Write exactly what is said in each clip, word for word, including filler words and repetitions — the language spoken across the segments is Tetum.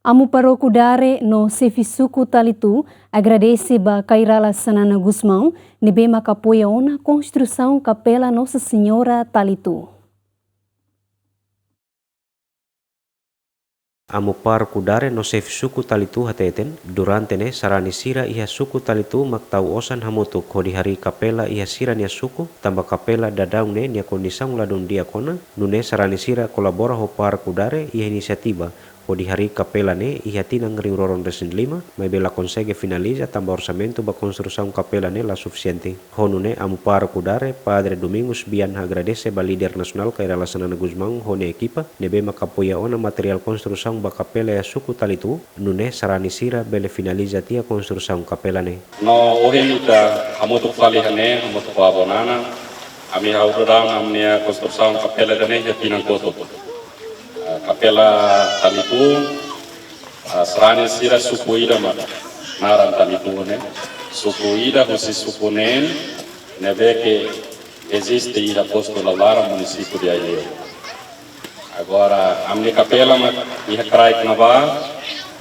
Amu Pároku Dare no Xefe Suku Talitu agradese ba Kay Rala Xanana Gusmão, ne'ebé mak apoia ona konstrusaun Kapela Nossa Senhora Talitu. Amu Pároku Dare no Xefe Suku Talitu hateten, durante ne'e sarani sira iha Suku Talitu mak tau osan hamutuk hodi harii kapela iha sira-nia suku, tanba kapela daudaun ne'e nia kondisaun ladún di'ak ona, nune'e sarani sira kolabora ho Pároku Dare iha inisiativa hodi harii kapela ne'e iha tinan rihun rua ruanulu-resin-lima, maibé la konsege finaliza tanba orsamentu ba konstrusaun kapela ne'e la sufisiente. Ho nune'e Amu Pároku Dare, Padre Domingos Bian agradese ba líder nasionál Kay Rala Xanana Gusmão ho nia ekipa, ne'ebé mak apoia ona materiál konstrusaun ba kapela iha Suku Talitu, nune'e sarani sira bele finaliza tiha konstrusaun kapela ne'e. No ohin ita hamutuk fali iha ne'e, hamutuk ho avó Nana, ami hahú daudaun ami-nia konstrusaun kapela ida-ne'e iha tinan kotuk. Ah, kapela Talitu, ah, sarani sira suku ida mak naran Talitu ne'e. Suku ida husi suku neen ne'ebé ke eziste iha Postu Lalara, munisípiu de Aileu. Agora, ami-nia kapela mak iha kraik ne'ebá,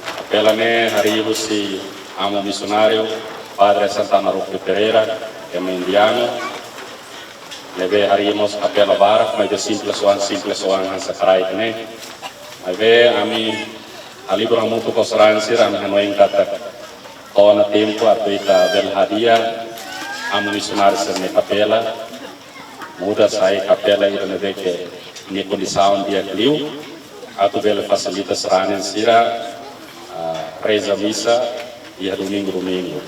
kapela ne'e harii husi amu misionáriu, Padre Santana Roque Pereira, ema indianu, ne'ebé harii mós kapela barak, maibé simples oan, simples oan hanesan kraik ne'e. Maibé ami halibur hamutuk ho sarani sira, ami hanoin katak to'o ona tempu atu ita bele hadi'a amu misionáriu sira-nia kapela, muda sai kapela ida ne'ebé ke nia kondisaun di'ak liu, atu bele fasilita sarani sira, ah, reza misa iha domingu-domingu.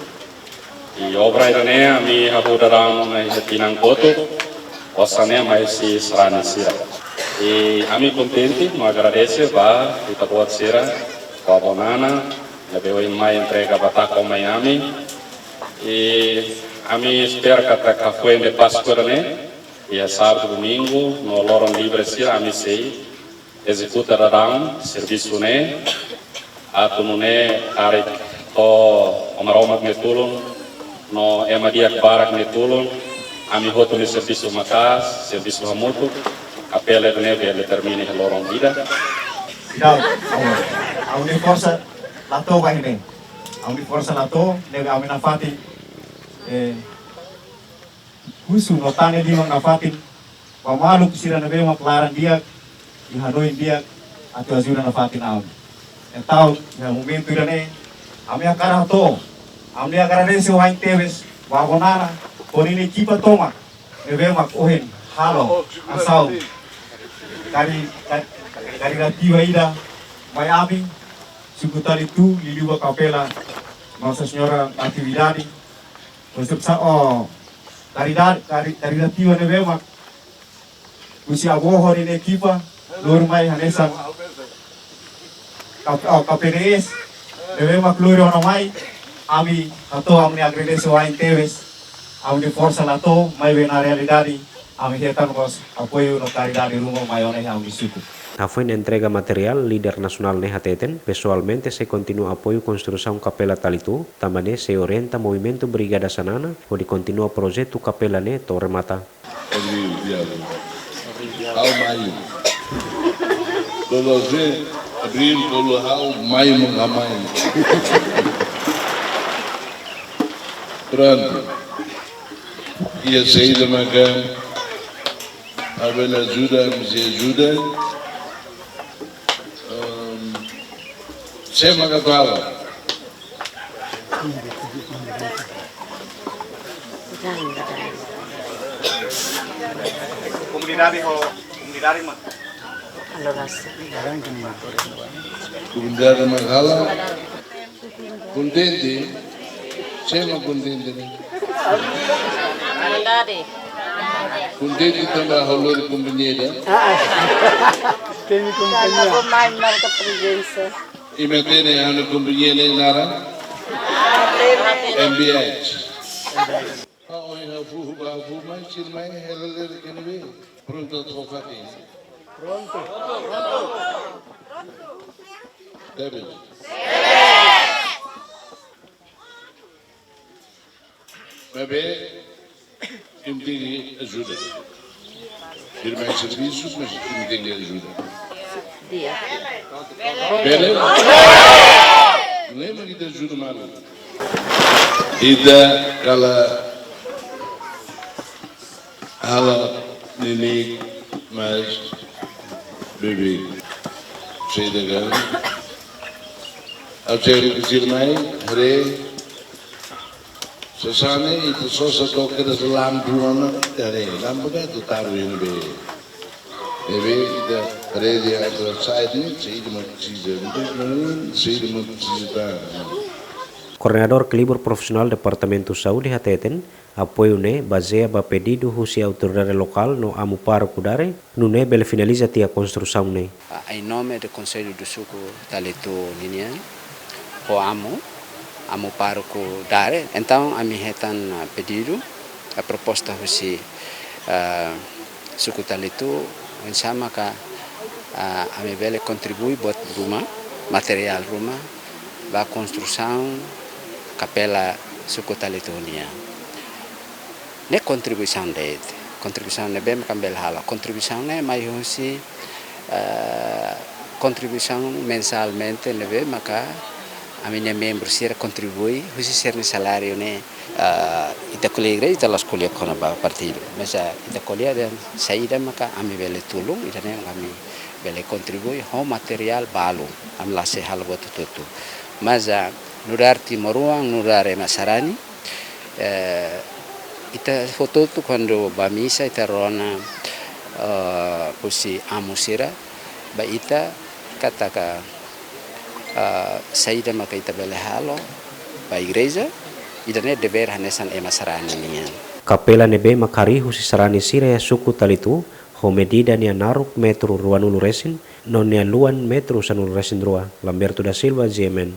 I obra ida-ne'e ami hahú daudaun ona iha tinan kotuk, osan ne'e mai husi sarani sira. I ami kontente no agradese ba ita-boot sira, ba avó Nana, ne'ebé ohin mai entrega batak mai ami. I ami espera katak hafoin de Páskua ida-ne'e, iha sábadu, domingu, no loron livre sira ami sei ezekuta daudaun servisu ne'e, atu nune'e karik to'o Maromak nia tulun no ema di'ak barak nia tulun, ami hotu nia servisu maka'as, servisu hamutuk, kapela ne'e bele termina iha loron ida. Seidauk, ha'u-nia forsa la to'o ba ne'e. Ha'u-nia forsa la to'o, ne'ebé ha'u-nia nafatin, eh, husu no tane liman nafatin ba maluk sira ne'ebé mak laran di'ak, i hanoin di'ak, atu ajuda nafatin ami. Entaun, iha momentu ida-ne'e, ami hakarak hato'o ami-nia agradese wa'in tebes ba avó Nana, ho nia ekipa tomak, ne'ebé mak ohin halo asaun kari, kari, karitativa ida mai ami, Suku Talitu, liuliu ba kapela Nossa Senhora Natividade, konstrusaun, oh, karidade, kari-, karitativa ne'ebé mak husi avó ho nia ekipa lori mai hanesan K-, oh, K P D S ne'ebé mak lori ona mai, ami hato'o ami-nia agradese wa'in tebes, ami-nia forsa la to'o, maibé na realidade ami hetan mós apoiu no karidade ruma mai ona iha ami-nia suku. Hafoin entrega materiál, líder nasionál ne'e hateten, pesoalmente sei kontinua apoiu konstrusaun Kapela Talitu, tanba ne'e sei orienta Movimentu Brigada Xanana hodi kontinua projetu kapela ne'e to'o remata. Abril, dia. Ha'u mai. Lolo se, abril, lolo ha'u mai, manga mai. Prontu. Iha saida maka ami bele ajuda, ami sei ajuda. Ehm, sé maka fala. Komunidade ho, komunidade mak. Komunidade mak halo. Kontente? Sé mak kontente ne'e? Kontente tanba ha'u lori kompañia ida? Ah, ah. Temi kompañia. Tanba mai marka prezensa. Imi hatene ha'u-nia kompañia ne'e naran? M B H. Ha'u ohin ha'u fuhu ba ha'u fuhu mai, sira mai hela lere kene be. Prontu atu fó fatin. Prontu. David. Maibé, imi tenke ajuda. Firma servisu, mas imi tenke ajuda. Dia. Bele? Ita ajuda malu. Ita kala halo nini mas bebé. Sei degan. Au cek sirmai, haree. Sasán ne'e, ita sosa toke das lampu ona, ita haree. Lampu ne'e atu taru iha ne'ebé. Ne'ebé ita haree dehan atu sa'e ne'e, saida mak presiza. Saida mak presiza tan. Koordenadór Klibur Profisionál Departamentu Saúde hateten, apoiu ne'e bazeia ba pedidu husi autoridade lokál no amu pároku Dare, nune'e bele finaliza tiha konstrusaun ne'e. Ah, em nome do Conselho do Suku Talitu ninian, ho amu, amu pároku Dare, entaun ami hetan, ah, pedidu, ah, proposta husi, ah, Suku Talitu, oinsá maka, ah, ami bele kontribui buat ruma, materiál ruma, ba konstrusaun kapela Suku Talitu nian. Ne'e kontribuisaun de'it. Kontribuisaun ne'ebé maka ami bele halo. Kontribuisaun ne'e mai husi, eh, kontribuisaun mensalmente ne'ebé maka ami-nia membru sira kontribui husi sira-nia saláriu ne'e, eh, ita ko'alia igreja, ita la'ós ko'alia kona-ba partidu. Mas, eh, ita ko'alia dehan saida maka ami bele tulun, ida-ne'e ami bele kontribui ho materiál balu. Ami la sei halo buat hotu-hotu. Mas, eh, nu'udar timoroan, nu'udar ema sarani, eh, ita hotu-hotu kuandu bá misa ita rona, eh, husi amu sira, ba ita katak, eh, saida maka ita bele halo ba igreja, ida-ne'e devér hanesan ema sarani nian. Kapela ne'ebé maka harii husi sarani sira iha Suku Talitu, ho medida nia naruk metru ruanulu resin, no nia luan metru sanulu resin rua, Lamberto da Silva, G M N.